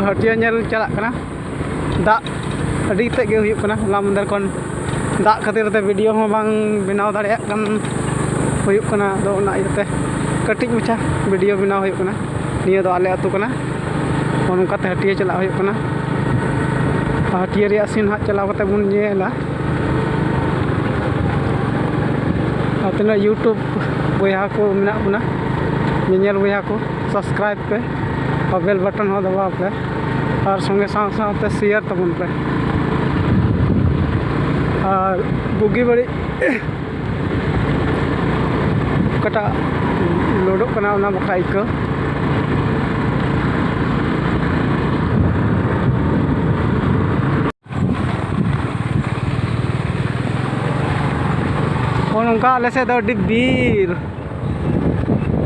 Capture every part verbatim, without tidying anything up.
ᱦᱟᱹᱴᱤᱭᱟᱹ ᱧᱮᱞ ᱪᱟᱞᱟᱜ ᱠᱟᱱᱟ᱾ ᱫᱟᱜ ᱟᱹᱰᱤ ᱛᱮᱫ ᱜᱮ ᱦᱩᱭᱩᱜ ᱠᱟᱱᱟ, ᱦᱚᱞᱟ ᱢᱟᱫᱷᱮᱨ ᱠᱷᱚᱱ ᱫᱟᱜ ᱠᱷᱟᱹᱛᱤᱨ ᱛᱮ ᱵᱷᱤᱰᱤᱭᱳ ᱦᱚᱸ ᱵᱟᱝ ᱵᱮᱱᱟᱣ ᱫᱟᱲᱮᱭᱟᱜ ᱠᱟᱱ ᱦᱩᱭᱩᱜ ᱠᱟᱱᱟ᱾ ᱟᱫᱚ ᱚᱱᱟ ᱤᱭᱟᱹᱛᱮ ᱠᱟᱹᱴᱤᱡ ᱢᱟᱪᱷᱟ ᱵᱷᱤᱰᱤᱭᱳ ᱵᱮᱱᱟᱣ ᱦᱩᱭᱩᱜ ᱠᱟᱱᱟ᱾ ᱱᱤᱭᱟᱹ ᱫᱚ ᱟᱞᱮ ᱟᱹᱛᱩ ᱠᱟᱱᱟ᱾ ᱱᱚᱜᱼᱚ ᱱᱚᱝᱠᱟᱛᱮ ᱦᱟᱹᱴᱤᱭᱟᱹ ᱪᱟᱞᱟᱜ ᱦᱩᱭᱩᱜ ᱠᱟᱱᱟ᱾ ᱦᱟᱹᱴᱤᱭᱟᱹ ᱨᱮᱭᱟᱜ ᱥᱤᱱ ᱦᱟᱸᱜ ᱪᱟᱞᱟᱣ ᱠᱟᱛᱮ ᱵᱚᱱ ᱧᱮᱞᱟ᱾ ᱟᱨ ᱛᱤᱱᱟᱹᱜ YouTube ᱵᱚᱭᱦᱟ ᱠᱚ ᱢᱮᱱᱟᱜ ᱵᱚᱱᱟ, ᱧᱮᱧᱮᱞ ᱵᱚᱭᱦᱟ ᱠᱚ, subscribe ᱯᱮ ᱟᱨ bell button ᱦᱚᱸ ᱫᱟᱵᱟᱣ ᱯᱮ, ᱟᱨ ᱥᱚᱸᱜᱮ ᱥᱟᱶ ᱥᱟᱶᱛᱮ share ᱛᱟᱵᱚᱱ ᱯᱮ᱾ ᱟᱨ ᱵᱩᱜᱤ ᱵᱟᱹᱲᱤᱡ ᱚᱠᱟᱴᱟᱜ ᱞᱳᱰᱚᱜ ᱠᱟᱱᱟ, ᱚᱱᱟ ᱵᱟᱠᱷᱨᱟ ᱟᱹᱭᱠᱟᱹᱣ᱾ ᱱᱚᱜᱼᱚ ᱱᱚᱝᱠᱟ ᱟᱞᱮ ᱥᱮᱫ ᱫᱚ ᱟᱹᱰᱤ ᱵᱤᱨ,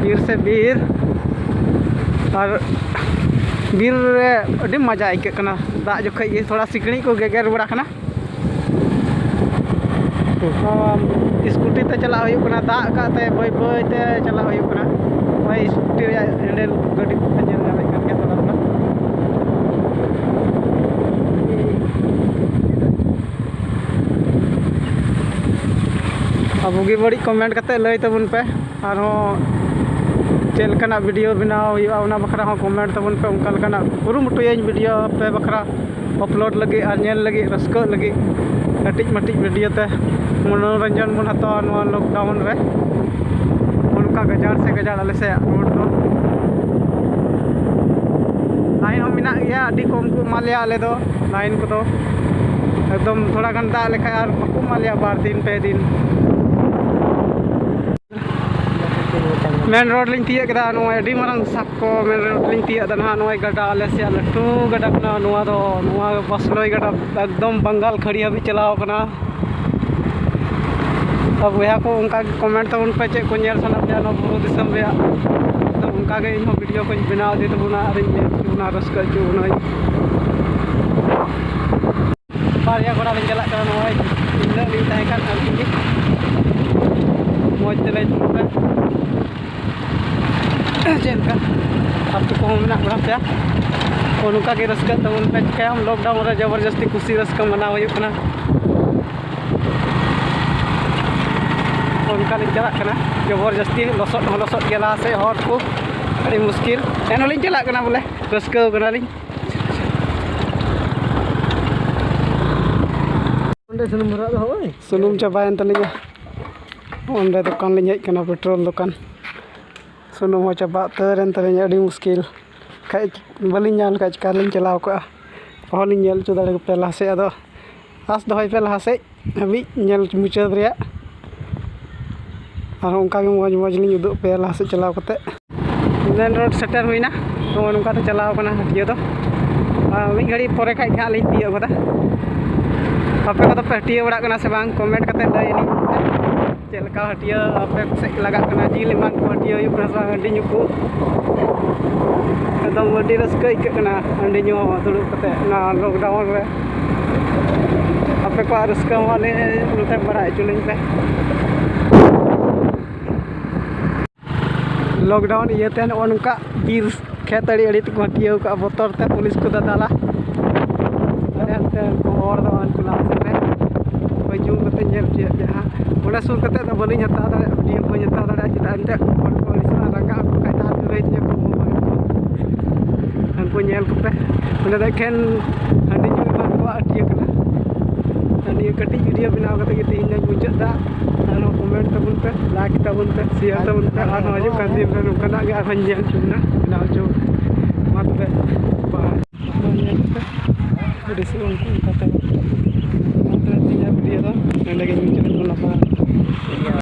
ᱵᱤᱨ ᱥᱮ ᱵᱤᱨ, ᱟᱨ ᱵᱤᱨ ᱨᱮ ᱟᱹᱰᱤ ᱢᱚᱡᱟ ᱟᱹᱭᱠᱟᱹᱜ ᱠᱟᱱᱟ᱾ ᱫᱟᱜ ᱡᱚᱠᱷᱚᱡ ᱜᱮ ᱛᱷᱚᱲᱟ ᱥᱤᱠᱲᱤᱡ ᱠᱚ ᱜᱮᱜᱮᱨ ᱵᱟᱲᱟ ᱠᱟᱱᱟ᱾ ᱥᱠᱩᱴᱤ ᱛᱮ ᱪᱟᱞᱟᱜ ᱦᱩᱭᱩᱜ ᱠᱟᱱᱟ, ᱫᱟᱜ ᱟᱠᱟᱫ ᱛᱮ ᱵᱟᱹᱭ ᱵᱟᱹᱭ ᱛᱮ ᱪᱟᱞᱟᱜ ᱦᱩᱭᱩᱜ ᱠᱟᱱᱟ᱾ ᱱᱚᱜᱼᱚᱭ ᱥᱠᱩᱴᱤ ᱨᱮᱭᱟᱜ ᱦᱮᱱᱰᱮᱞ ᱜᱟᱹᱰᱤ ᱠᱚᱯᱮ ᱧᱮᱞ ᱧᱟᱢᱮᱫ ᱠᱟᱱ ᱜᱮᱭᱟ ᱛᱷᱚᱲᱟ ᱛᱷᱚᱲᱟ᱾ ᱟᱨ ᱵᱩᱜᱤ ᱵᱟᱹᱲᱤᱡ ᱠᱚᱢᱮᱱᱴ ᱠᱟᱛᱮ ᱞᱟᱹᱭ ᱛᱟᱵᱚᱱ ᱯᱮ, ᱟᱨᱦᱚᱸ ᱪᱮᱫ ᱞᱮᱠᱟᱱᱟᱜ ᱵᱷᱤᱰᱤᱭᱳ ᱵᱮᱱᱟᱣ ᱦᱩᱭᱩᱜᱼᱟ, ᱚᱱᱟ ᱵᱟᱠᱷᱨᱟ ᱦᱚᱸ ᱠᱚᱢᱮᱱᱴ ᱛᱟᱵᱚᱱ ᱯᱮ᱾ ᱚᱱᱠᱟ ᱞᱮᱠᱟᱱᱟᱜ ᱠᱩᱨᱩᱢᱩᱴᱩᱭᱟᱹᱧ ᱵᱷᱤᱰᱤᱭᱳ ᱟᱯᱮ ᱵᱟᱠᱷᱨᱟ ᱟᱯᱞᱳᱰ ᱞᱟᱹᱜᱤᱫ ᱟᱨ ᱧᱮᱞ ᱞᱟᱹᱜᱤᱫ, ᱨᱟᱹᱥᱠᱟᱹᱜ ᱞᱟᱹᱜᱤᱫ, ᱠᱟᱹᱴᱤᱡ ᱢᱟᱹᱴᱤᱡ ᱵᱷᱤᱰᱤᱭᱳ ᱛᱮ ᱢᱚᱱᱳᱨᱚᱧᱡᱚᱱ ᱵᱚᱱ ᱦᱟᱛᱟᱣᱟ ᱱᱚᱣᱟ ᱞᱚᱠᱰᱟᱣᱩᱱ ᱨᱮ᱾ ᱚᱱᱠᱟ ᱜᱟᱡᱟᱲ ᱥᱮ ᱜᱟᱡᱟᱲ ᱟᱞᱮ ᱥᱮᱫ ᱨᱳᱰ ᱫᱚ᱾ ᱞᱟᱭᱤᱱ ᱦᱚᱸ ᱢᱮᱱᱟᱜ ᱜᱮᱭᱟ, ᱟᱹᱰᱤ ᱠᱚᱢ ᱠᱚ ᱮᱢᱟ ᱞᱮᱭᱟ ᱟᱞᱮ ᱫᱚ ᱞᱟᱭᱤᱱ ᱠᱚᱫᱚ᱾ ᱮᱠᱫᱚᱢ ᱛᱷᱚᱲᱟ ᱜᱟᱱ ᱫᱟᱜ ᱞᱮᱠᱷᱟᱡ ᱟᱨ ᱵᱟᱠᱚ ᱮᱢᱟ ᱞᱮᱭᱟ ᱵᱟᱨ ᱫᱤᱱ, ᱯᱮ ᱫᱤᱱ᱾ ᱢᱮᱱ ᱨᱳᱰ ᱞᱤᱧ ᱛᱤᱭᱳᱜ ᱠᱮᱫᱟ, ᱱᱚᱜᱼᱚᱭ ᱟᱹᱰᱤ ᱢᱟᱨᱟᱝ ᱥᱟᱠᱚ ᱢᱮᱱ ᱨᱳᱰ ᱞᱤᱧ ᱛᱤᱭᱳᱜ ᱮᱫᱟ ᱱᱟᱦᱟᱜ᱾ ᱱᱚᱜᱼᱚᱭ ᱜᱟᱰᱟ, ᱟᱞᱮ ᱥᱮᱭᱟᱜ ᱞᱟᱹᱴᱩ ᱜᱟᱰᱟ ᱠᱟᱱᱟ ᱱᱚᱣᱟ ᱫᱚ᱾ ᱱᱚᱣᱟ ᱵᱟᱥᱞᱳᱭ ᱜᱟᱰᱟ ᱮᱠᱫᱚᱢ ᱵᱟᱝᱜᱟᱞ ᱠᱷᱟᱹᱲᱤ ᱦᱟᱹᱵᱤᱡ ᱪᱟᱞᱟᱣ ᱠᱟᱱᱟ᱾ ᱟᱨ ᱵᱚᱭᱦᱟ ᱠᱚ, ᱚᱱᱠᱟ ᱜᱮ ᱠᱚᱢᱮᱱᱴ ᱛᱟᱵᱚᱱ ᱯᱮ, ᱪᱮᱫ ᱠᱚ ᱧᱮᱞ ᱥᱟᱱᱟ ᱯᱮᱭᱟ ᱱᱚᱣᱟ ᱵᱩᱨᱩ ᱫᱤᱥᱚᱢ ᱨᱮᱭᱟᱜ᱾ ᱟᱫᱚ ᱚᱱᱠᱟ ᱜᱮ ᱤᱧᱦᱚᱸ ᱵᱷᱤᱰᱤᱭᱳ ᱠᱚᱧ ᱵᱮᱱᱟᱣ ᱤᱫᱤ ᱛᱟᱵᱚᱱᱟ ᱟᱨᱤᱧ ᱧᱮᱞ ᱦᱚᱪᱚ ᱵᱚᱱᱟ, ᱨᱟᱹᱥᱠᱟᱹ ᱦᱚᱪᱚ ᱵᱚᱱᱟᱧ᱾ ᱵᱟᱨᱭᱟ ᱜᱷᱚᱲᱟ ᱞᱤᱧ ᱪᱟᱞᱟᱜ ᱠᱟᱱᱟ, ᱱᱚᱜᱼᱚᱭ ᱤᱧ ᱞᱤᱧ ᱛᱟᱦᱮᱸ ᱠᱟᱱ ᱟᱨᱠᱤ᱾ ᱢᱚᱡᱽ ᱛᱮᱞᱮ ᱪᱮᱫ ᱞᱮᱠᱟ ᱟᱹᱛᱩ ᱠᱚᱦᱚᱸ ᱢᱮᱱᱟᱜ ᱵᱟᱲᱟ ᱯᱮᱭᱟ᱾ ᱱᱚᱝᱠᱟ ᱜᱮ ᱨᱟᱹᱥᱠᱟᱹᱜ ᱛᱟᱵᱚᱱ ᱯᱮ᱾ ᱪᱤᱠᱟᱹᱭᱟᱢ, ᱞᱚᱠᱰᱟᱣᱩᱱ ᱨᱮ ᱡᱚᱵᱚᱨ ᱡᱟᱹᱥᱛᱤ ᱠᱩᱥᱤ ᱨᱟᱹᱥᱠᱟᱹ ᱢᱟᱱᱟᱣ ᱦᱩᱭᱩᱜ ᱠᱟᱱᱟ᱾ ᱚᱱᱠᱟ ᱞᱤᱧ ᱪᱟᱞᱟᱜ ᱠᱟᱱᱟ, ᱡᱚᱵᱚᱨ ᱡᱟᱹᱥᱛᱤ ᱞᱚᱥᱚᱫ ᱦᱚᱸ ᱞᱚᱥᱚᱫ ᱜᱮᱭᱟ, ᱞᱟᱦᱟ ᱥᱮᱫ ᱦᱚᱨ ᱠᱚ ᱟᱹᱰᱤ ᱢᱩᱥᱠᱤᱞ᱾ ᱮᱱᱦᱚᱸ ᱞᱤᱧ ᱪᱟᱞᱟᱜ ᱠᱟᱱᱟ, ᱵᱚᱞᱮ ᱨᱟᱹᱥᱠᱟᱹ ᱠᱟᱱᱟᱞᱤᱧ᱾ ᱚᱸᱰᱮ ᱥᱩᱱᱩᱢ ᱵᱷᱚᱨᱟᱣ ᱫᱚ ᱦᱳᱭ᱾ ᱥᱩᱱᱩᱢ ᱪᱟᱵᱟᱭᱮᱱ ᱛᱟᱹᱞᱤᱧᱟ᱾ ᱚᱸᱰᱮ ᱫᱚᱠᱟᱱ ᱞᱤᱧ ᱦᱮᱡ ᱠᱟᱱᱟ, ᱯᱮᱴᱨᱳᱞ ᱫᱚᱠᱟᱱ᱾ ᱥᱩᱱᱩᱢ ᱦᱚᱸ ᱪᱟᱵᱟ ᱩᱛᱟᱹᱨᱮᱱ ᱛᱟᱹᱞᱤᱧᱟ, ᱟᱹᱰᱤ ᱢᱩᱥᱠᱤᱞ᱾ ᱠᱷᱟᱡ ᱵᱟᱹᱞᱤᱧ ᱧᱟᱢ ᱞᱮᱠᱷᱟᱡ ᱪᱤᱠᱟᱹᱞᱤᱧ ᱪᱟᱞᱟᱣ ᱠᱚᱜᱼᱟ? ᱚᱦᱚᱞᱤᱧ ᱧᱮᱞ ᱦᱚᱪᱚ ᱫᱟᱲᱮ ᱠᱮᱯᱮᱭᱟ ᱞᱟᱦᱟ ᱥᱮᱫ᱾ ᱟᱫᱚ ᱟᱸᱥ ᱫᱚᱦᱚᱭ ᱯᱮ ᱞᱟᱦᱟ ᱥᱮᱫ ᱦᱟᱹᱵᱤᱡ ᱧᱮᱞ ᱢᱩᱪᱟᱹᱫ ᱨᱮᱭᱟᱜ᱾ ᱟᱨᱦᱚᱸ ᱚᱱᱠᱟ ᱜᱮ ᱢᱚᱡᱽ ᱢᱚᱡᱽ ᱞᱤᱧ ᱩᱫᱩᱜ ᱯᱮᱭᱟ ᱞᱟᱦᱟ ᱥᱮᱫ ᱪᱟᱞᱟᱣ ᱠᱟᱛᱮ᱾ ᱢᱮᱱ ᱨᱳᱰ ᱥᱮᱴᱮᱨ ᱦᱩᱭᱱᱟ᱾ ᱱᱚᱜᱼᱚ ᱱᱚᱝᱠᱟ ᱛᱮ ᱪᱟᱞᱟᱣ ᱠᱟᱱᱟ ᱦᱟᱹᱴᱭᱟᱹ ᱫᱚ᱾ ᱟᱨ ᱢᱤᱫ ᱜᱷᱟᱹᱲᱤᱡ ᱯᱚᱨᱮ ᱠᱷᱟᱡ ᱜᱮ ᱦᱟᱸᱜ ᱞᱤᱧ ᱛᱤᱭᱳᱜ ᱠᱟᱫᱟ᱾ ᱟᱯᱮ ᱠᱚᱫᱚ ᱯᱮ ᱦᱟᱹᱴᱭᱟᱹ ᱵᱟᱲᱟᱜ ᱠᱟᱱᱟ ᱥᱮ ᱵᱟᱝ? ᱠᱚᱢᱮᱱᱴ ᱠᱟᱛᱮ ᱞᱟᱹᱭ ᱟᱹᱞᱤᱧ ᱯᱮ᱾ ᱪᱮᱫ ᱞᱮᱠᱟ ᱦᱟᱹᱴᱭᱟᱹ ᱟᱯᱮ ᱥᱮᱫ ᱞᱟᱜᱟᱜ ᱠᱟᱱᱟ, ᱡᱤᱞ ᱮᱢᱟᱱ ᱠᱚ ᱦᱟᱹᱴᱭᱟᱹ ᱦᱩᱭᱩᱜ ᱠᱟᱱᱟ ᱥᱮ ᱵᱟᱝ? ᱦᱟᱺᱰᱤ ᱧᱩ ᱠᱚ ᱮᱠᱫᱚᱢ ᱟᱹᱰᱤ ᱨᱟᱹᱥᱠᱟᱹ ᱟᱹᱭᱠᱟᱹᱜ ᱠᱟᱱᱟ ᱦᱟᱺᱰᱤ ᱧᱩ ᱫᱩᱲᱩᱵ ᱠᱟᱛᱮ ᱚᱱᱟ ᱞᱚᱠᱰᱟᱣᱩᱱ ᱨᱮ᱾ ᱟᱯᱮ ᱠᱚᱣᱟᱜ ᱨᱟᱹᱥᱠᱟᱹ ᱦᱚᱸ ᱟᱞᱮ ᱱᱚᱛᱮ ᱵᱟᱲᱟᱭ ᱦᱚᱪᱚ ᱞᱤᱧ ᱯᱮ᱾ ᱞᱚᱠᱰᱟᱣᱩᱱ ᱤᱭᱟᱹᱛᱮ ᱱᱚᱜᱼᱚ ᱱᱚᱝᱠᱟ ᱵᱤᱨ ᱠᱷᱮᱛ ᱟᱲᱮ ᱟᱲᱮ ᱛᱮᱠᱚ ᱦᱟᱹᱴᱭᱟᱹᱣ ᱠᱟᱜᱼᱟ, ᱵᱚᱛᱚᱨ ᱛᱮ ᱯᱩᱞᱤᱥ ᱠᱚ ᱫᱟᱫᱟᱞᱟ᱾ ᱟᱞᱮ ᱚᱱᱛᱮ ᱩᱱᱠᱩ ᱦᱚᱲ ᱫᱚ ᱩᱱᱠᱩ ᱞᱟᱦᱟ ᱥᱮᱫ ᱨᱮ ᱦᱩᱡᱩᱢ ᱠᱟᱛᱮ ᱧᱮᱞ ᱦᱚᱪᱚᱭᱮᱫ ᱯᱮᱭᱟ ᱦᱟᱸᱜ᱾ ᱚᱸᱰᱮ ᱥᱩᱨ ᱠᱟᱛᱮ ᱫᱚ ᱵᱟᱹᱞᱤᱧ ᱦᱟᱛᱟᱣ ᱫᱟᱲᱮᱭᱟᱜᱼᱟ, ᱵᱷᱤᱰᱤᱭᱳ ᱠᱚ ᱵᱟᱹᱧ ᱦᱟᱛᱟᱣ ᱫᱟᱲᱮᱭᱟᱜᱼᱟ, ᱪᱮᱫᱟᱜ ᱮᱱᱛᱮᱫ ᱦᱚᱲ ᱠᱚ ᱟᱹᱲᱤᱥᱚᱜᱼᱟ, ᱨᱟᱸᱜᱟᱜ ᱟᱠᱚ ᱠᱷᱟᱡ ᱫᱚ ᱟᱨ ᱠᱚ ᱨᱟᱹᱭ ᱛᱤᱧᱟᱹ ᱠᱚ᱾ ᱦᱟᱱᱠᱩ ᱧᱮᱞ ᱠᱚᱯᱮ, ᱚᱸᱰᱮ ᱫᱚ ᱮᱠᱷᱮᱱ ᱦᱟᱺᱰᱤ ᱧᱩ ᱮᱢᱟᱱ ᱠᱚᱣᱟᱜ ᱦᱟᱹᱴᱭᱟᱹ ᱠᱟᱱᱟ᱾ ᱟᱨ ᱱᱤᱭᱟᱹ ᱠᱟᱹᱴᱤᱡ ᱵᱷᱤᱰᱤᱭᱳ ᱵᱮᱱᱟᱣ ᱠᱟᱛᱮ ᱜᱮ ᱛᱮᱦᱮᱧ ᱫᱚᱧ ᱢᱩᱪᱟᱹᱫ ᱫᱟ᱾ ᱟᱨᱦᱚᱸ ᱠᱚᱢᱮᱱᱴ ᱛᱟᱵᱚᱱ ᱯᱮ, ᱞᱟᱭᱤᱠ ᱛᱟᱵᱚᱱ ᱯᱮ, ᱥᱮᱭᱟᱨ ᱛᱟᱵᱚᱱ ᱯᱮ᱾ ᱟᱨᱦᱚᱸ ᱦᱤᱡᱩᱜ ᱠᱟᱱ ᱫᱤᱱ ᱨᱮ ᱱᱚᱝᱠᱟᱱᱟᱜ ᱜᱮ ᱟᱨᱦᱚᱸᱧ ᱧᱮᱞ ᱦᱚᱪᱚ ᱵᱚᱱᱟ, ᱵᱮᱱᱟᱣ ᱦᱚᱪᱚ᱾ ᱢᱟ ᱛᱚᱵᱮ, ᱵᱟᱭ᱾ ᱧᱮᱞ ᱯᱮ, ᱟᱹᱰᱤ ᱥᱟᱹᱨᱤ ᱩᱱᱠᱩ ᱚᱱᱠᱟ ᱛᱮ᱾ ᱢᱟ ᱛᱚᱵᱮ ᱛᱮᱦᱮᱧᱟᱜ ᱵᱷᱤᱰᱤᱭᱳ ᱫᱚ ᱱᱚᱸᱰᱮ ᱜᱮᱧ ᱢᱩᱪᱟᱹᱫ ᱮᱫ ᱛᱟᱵᱚᱱᱟ᱾